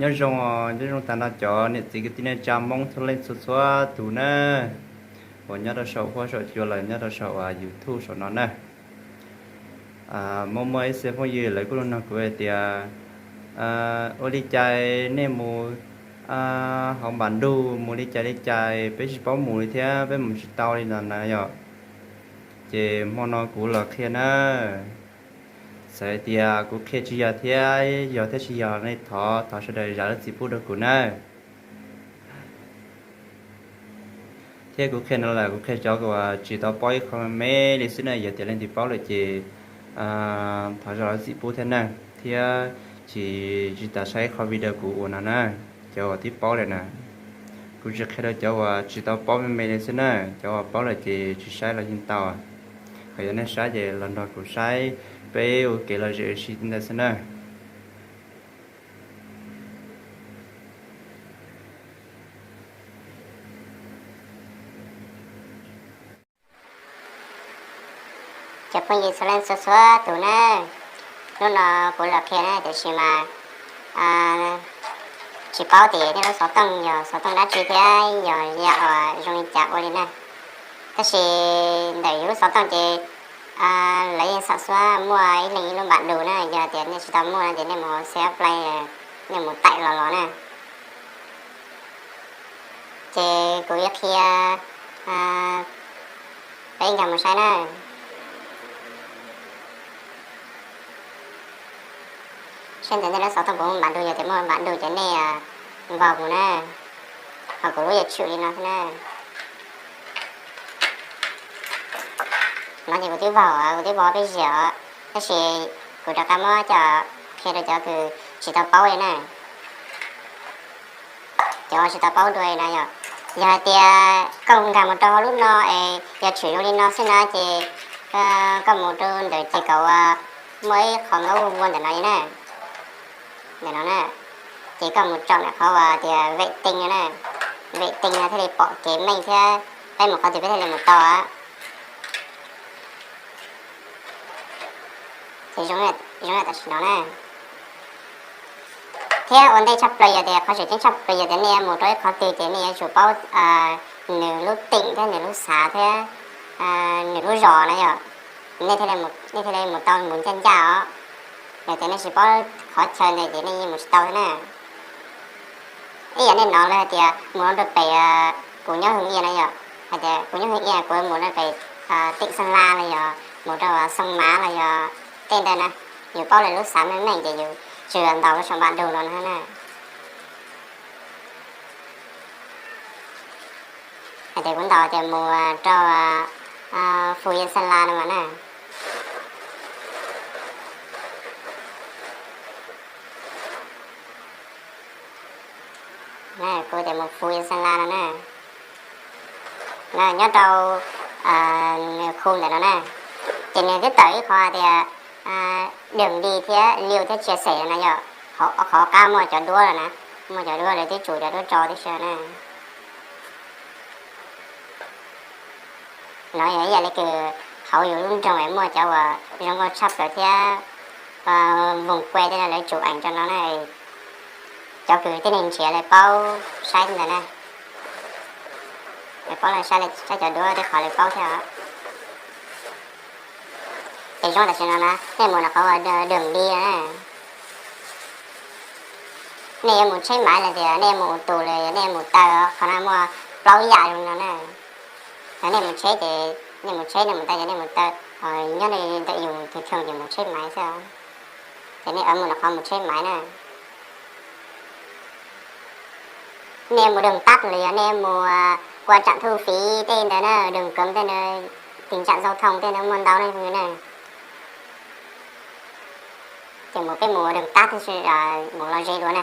Nyob zoo, nyob zoo tag nrho cov niam txiv kwv tij neej tsa Hmoob txhua leej txhua txhua tus na, uas nyob rau saum huab saum cua los nyob rau saum YouTube saum no na. Muaj muaj ib txhia phooj ywg lawv kuj los nug kuv hais tias, ua li cas nej mus hauv npam ntug mus li cas li cas peb tsis paub mus li thiab peb mus tsis tau li no na yom. Ces hmo no kuv los qhia na, txawm hais tias kuv qhia tsis yog thiab, yog thiab tsis yog nej thov thov sawv daws zam lub txim pub rau kuv na. Thiab kuv qhia no lawm kuv qhia cov uas tsis tau paub ib qho me me li xwb na, yog tias leej twg paub lawm ces thov zam lub txim pub thiab na. Thiab tsis tsis tas saib qhov video kuv ua no na, cov uas twb paub lawm na. Kuv tsis qhia rau cov uas tsis tau paub me me li xwb na, cov uas paub lawm ces tsis saib los yeej tau. Ho yog nej saib ces los nrog kuv saib peb ua kev lom zem ua si ntawd xwb na. Cov phooj ywg txhua leej txhua txhua tus na, hnub no kuv los qhia na tiam sis mas tsis paub tias nej lub xov tooj yog xov tooj dab tsi thiab yog yam uas zoo li cas ua li na. Tab sis ntawm yus lub xov tooj ces lawv yeej xam xwb muaj ib leeg ib lub npam lus na, yog tias nej tsis tau muaj no ces nej mus hauv C F Play, nej mus taim los los na. Ces kuv yuav qhia peb nkag mus saib na. Saib ntawm nej lub xov tooj puas muaj npam lus, yog tias muaj npam lus ces nej nkaug mus na. Ho kuv lub yuav tshwm li no xwb na. No ces kuv twb vaug, kuv twb vaug peb ziag os, tab sis kuv rov qab muab coj qhia rau cov kws tsis tau paub li na. Cov uas tsis tau paub dua na yom, yog hais tias koj nkag mus rau hauv lub no es yog tshwm zoo li no xwb na ces koj mus rau ntawm ces kaum uas muaj ib qho nkaub vuag ntawm no li na, ntawm no na, ces koj mus tsom ntawm qhov uas tias vem tee no na, vem tee no thiaj li pom kev meej thiab peb mus qhov twg peb thiaj li mus tau. Ces zoo li tam sim no na. Thiab ua ntej tshaj plaws yog tias qhov tseem ceeb tshaj plaws yog tias nej yuav mus rau ib qhov twg ces nej yuav tsum paub nws lub teem thiab nws lub xav thiab nws lub zos na yom, nej thiaj li mus tau mus ncaj ncaj os. Yog tias nej tsis paub qhov chaw ntawd ces nej yeej mus tsis tau thiab na. Ib yam nej hnov lawv hais tias mus rau pem kuv nyob Hwm Iab na yom, hais tias kuv nyob Hwm Iab kuv mus rau pem teem Xeeb Las los yog mus rau Xoo Mav los yog tej ntawd na, yus paub lawv lub xav meej meej ces yus tsuas ntaus lub saum npam dug no na. Hais tias kuv ntaus tias mus rau Phú Yên Sơn La no mas na. Kuv tias mus Phú Yên Sơn La no na. Nyob rau nws khu ntawm no na, ces nws twb tawm ib qho tias đường đi thiab lưu thiab chia sẻ no yom, qhov qab muaj cov duab lawm na, muaj cov duab lawv twb tsum cov duab tso tib si na. No yog ib yam li kws hauv yus lub nroog es muaj cov uas zoo nkauj tshaj plaws thiab voos kue tej no lawv tsum eem rau no na. Cov kws tib neeg nrhiav lawv paub saib ntawd na, lawv paub saib cov duab tej qhov lawv paub thiab os. Ces zoo tam sim no na nej mus rau qhov uas đường đi na, nej yuav mus tsheb maiv los tias nej yuav mus tus los nej yuav mus taw, qhov no muaj plaub yam zoo no na. Nej mus tsheb ces nej mus tsheb, nej mus taw ces nej mus taw, nyob ntawm yus thwm thwm ces mus tsheb maiv xwb. Ces nej mus rau qhov mus tsheb maiv na. Nej mus đường tắt los yog nej mus qua trạm thu phí tej ntawd na, đường cấm tej ntawd, tình trạng giao thông tej ntawd muaj ntau ne phooj ywg na. Ces mus peb mus đường tắt thiab mus lo ze dua na.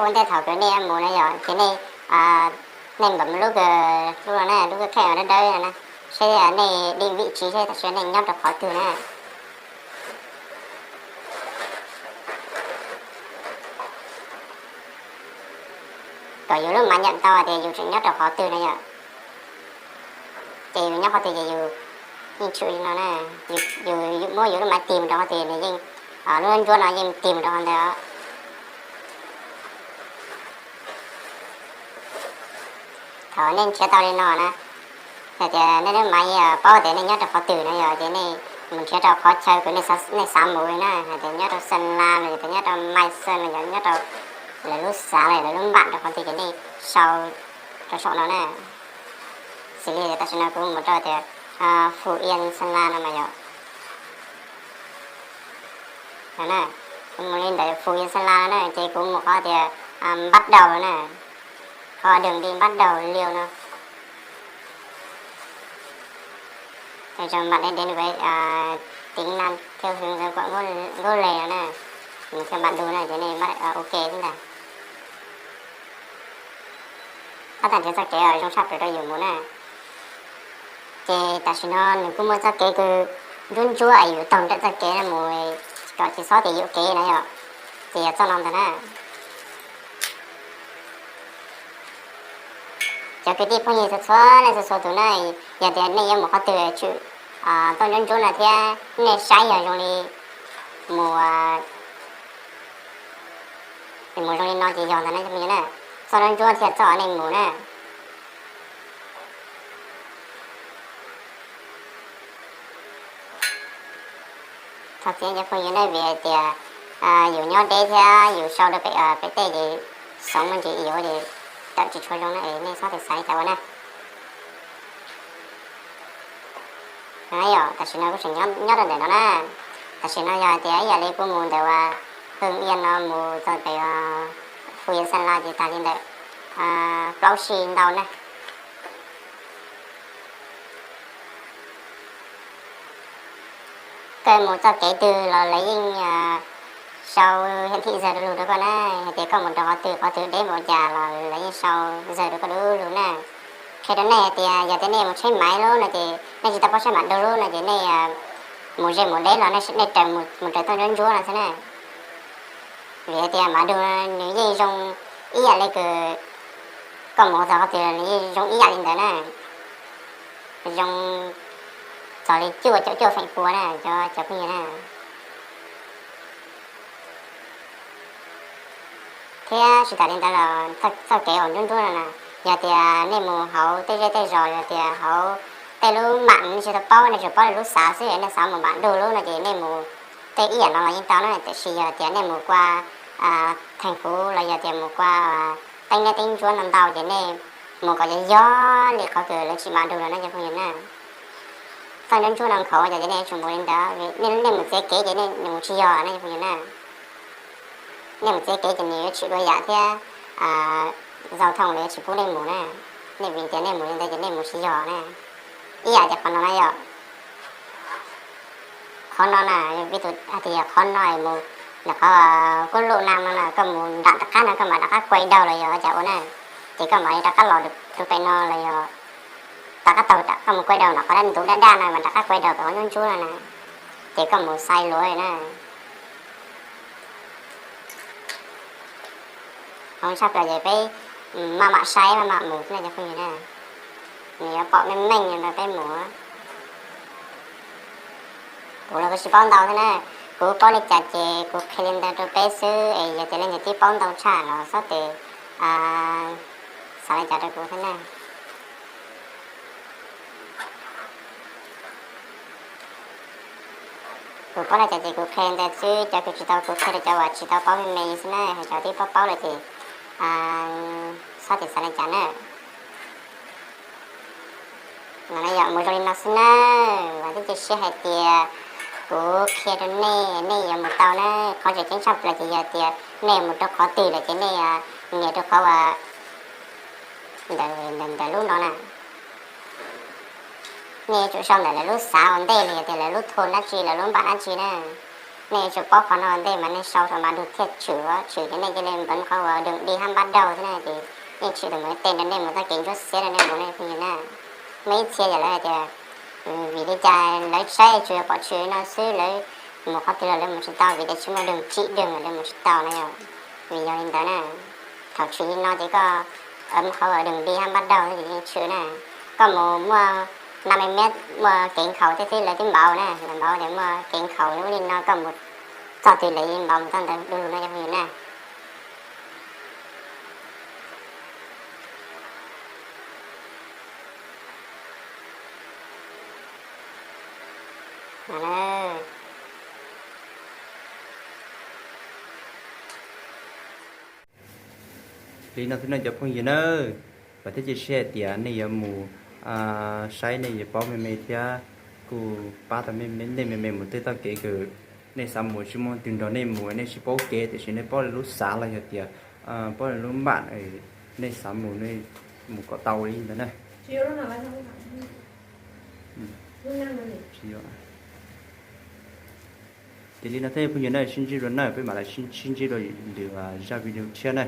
Ua ntej thaum kws nej mus na yom, ces nej, nej npam lub, lub no na, lub kheej dawb dawb no na, seb nej đi vị trí seb tam sim no nej nyob rau qhov twg na. Kom yus lub máy nhận tau tias yus tseem nyob rau qhov twg na yom. Ces yus nyob qhov twg ces yus yeej tshwm li no na, yus muab yus lub máy tìm rau qhov twg nws yeej, lub ntsuab no yeej tìm rau qhov ntawd. Thaum nej nrhiav tau li no na, yog tias nej lub máy paub tias nej nyob rau qhov twg no yog ces nej mus nrhiav rau qhov chaw kws nej xav mus na, hais tias nyob rau Sơn La los yog tias nyob rau Mai Sơn los yog nyob rau lawv lub xav los lawv lub npam rau qhov twg ces nej sau rau saum no na. Xws li tam sim no kuv mus rau tias Phú Yên Sơn La no mas yog, kuv mus li ntawm Phú Yên Sơn La no na ces kuv mus qhov tias bắt đầu na, qhov đường đi bắt đầu liu no. Cho bạn đến với, à, tỉnh Nam theo hướng dẫn của Ngô, Ngô Lê no na. Nws kheej bản đồ na ces nej ok xwb ntag. Tab tom nrhiav txoj kev zoo tshaj plaws rau yus mus na. Ces tam sim no nws kuj muaj txoj kev kws ntsuab ntsuab es yus taug nraim txoj kev no mus kom tsis txhob tias yuam kev na yom. Ces yog txoj no ntag na. Cov kwv tij phooj ywg txhua txhua leej txhua txhua tus na, yog tias nej yuav mus qhov twg tshwm txoj ntsuab ntsuab no thiab nej saib yog zoo li mus, mus zoo li no ces yog ntag na cov phooj ywg na. Txoj ntsuab ntsuab thiaj txoj nej mus na. Thov txim cov phooj ywg na, vim hais tias yus nyob deb thiab yus sau rau pem, pem tej ces xoov muaj ntsis yuav ces tawm tsis tshua zoo na, es nej txhob xav li cas ua na. Yog tam sim no kuv tseem nyob rau ntawm no na. Tam sim no yog hais tias ib yam li kuv mus ntawm uas Hưng Yên no mus txog pem Phú Yên Sơn La ces tag li ntawm plaub sij ntau na. Koj mus txoj kev twg los lawv yeej sau hiển thị giờ rau lug rau koj na, hais tias koj mus rau qhov twg qhov twg deb npaum cas los lawv yeej sau giờ rau koj du lug na. Qhia rau nej hais tias yog tias nej mus tsheb máy lub no ces nej tsis tau paub saib bản đồ lub no ces nej mus ze mus deb los nej raws mus raws txoj ntsuab ntsuab no xwb na. Vim hais tias bản đồ nws yeej zoo ib yam li kws koj mus txog qhov twg nws yeej zoo ib yam li ntawd na. Zoo txog li cuaj caum cuaj feem pua na cov phooj ywg na. Thiab tsis tas li ntawd los txoj kev uas ntsuab ntsuab no na, yog tias nej mus hauv tej zej tej zos, yog tias hauv tej lub mam nej tsis tau paub, nej tsuas paub lub xav xwb, nej xav mus bản đồ lub no ces nej mus tej ib yam no los yeej tau na. Tiam sis yog tias nej mus qua thành phố los yog tias mus qua teeb neb teeb ntsuab no ntau ces nej mus kom yog yog li qhov kws lawv tsim bản đồ no na cov phooj ywg na. Txoj ntsuab ntsuab no nkhaus ces nej yuav tsum mus li ntawd, nej mus txiav kev ces nej mus tsis yog na cov phooj ywg na. Nej mus txiav kev ces nws yuav tsim dua yam thiab, giao thông los yuav tsis pub nej mus na. Nej vim tias nej mus li ntawd ces nej mus tsis yog na. Ib yam tias qhov no na yom. Qhov no na, ví dụ hais tias yog qhov no mus, yog qhov quốc lộ năm no na, koj mus nram rov qab no koj mam rov qab quay đầu los yog cas ua na, ces koj mam li rov qab los rau pem no los yog rov qab taug, koj mus quay đầu no qhov dab ntub daj daj no mas rov qab quay đầu pem qhov ntsuab ntsuab no na, ces koj mus sai luv na. Hoob tshaj plaws ces peb maj mam saib maj mam mus xwb na cov phooj ywg na. Nws yuav pom meej meej rau peb mus. Kuv los kuv tsis paub ntau thiab na, kuv paub li cas ces kuv qhia li ntawd rau peb xwb es yog tias leej twg twb paub ntau tshaj los txhob tes xav li cas rau kuv thiab na. Kuv paub li cas ces kuv qhia li ntawd xwb, cov kws tsis tau kuv qhia rau cov uas tsis tau paub me me xwb na, cov twb paub paub lawm ces txhob tes xav li cas na. No yog mus zoo li no xwb na, vam thiab cia siab hais tias kuv qhia rau nej, nej yuav mus tau na. Qhov tseem ceeb tshaj plaws ces yog tias nej mus rau qhov twg lawm ces nej nias rau qhov uas ntawm, ntawm lub no na. Nej yuav tsum sau ntawm lawv lub xav ua ntej los yog tias lawv lub thôn dab tsi, lawv lub npam dab tsi na. Nej yuav tsum paub qhov no ua ntej mas nej sau rau mas dug thiaj tshwm, tshwm ces nej cia li npaj qhov uas đừng đi hab npab daug xwb na, ces yeej tshwm tus mus tej rau nej mus txoj kev ntsuab xiab rau nej mus na phooj ywg na. Muaj ib txhia yog lawv hais tias vim li cas lawv saib tsuas yog pom tshwm no xwb, lawv mus qhov twg los lawv mus tsis tau, vim tias tsis muaj đừng chỉ đường lawv mus tsis tau no yog vim yog li ntawd na. Thaum tshwm li no ces koj mus qhov uas đừng đi hab npab daug ces yeej tshwm na. Koj mus muaj năm mươi mét muaj kev nkhaus thiab xwb lawv twb npau na, lawv npau tias muaj kev nkhaus lub li no koj mus txog twg lawv yeej npau mus txog ntawd du lug no yog phooj ywg na. Li no xwb no cov phooj ywg na, vam thiab cia siab hais tias nej yuav mus saib nej yuav paub me me thiab kuj pab tau nej me me mus tej txoj kev kws nej xav mus tsis muaj leej twg nrog nej mus, nej tsis paub kev tiam sis nej paub lub xav los yog tias paub lub npam, nej xav mus nej mus kom tau li ntawd na. Ces li no thiab phooj ywg na, sib ntsib dua na, peb mam li sib ntsib dua lwm zaj video tshiab na.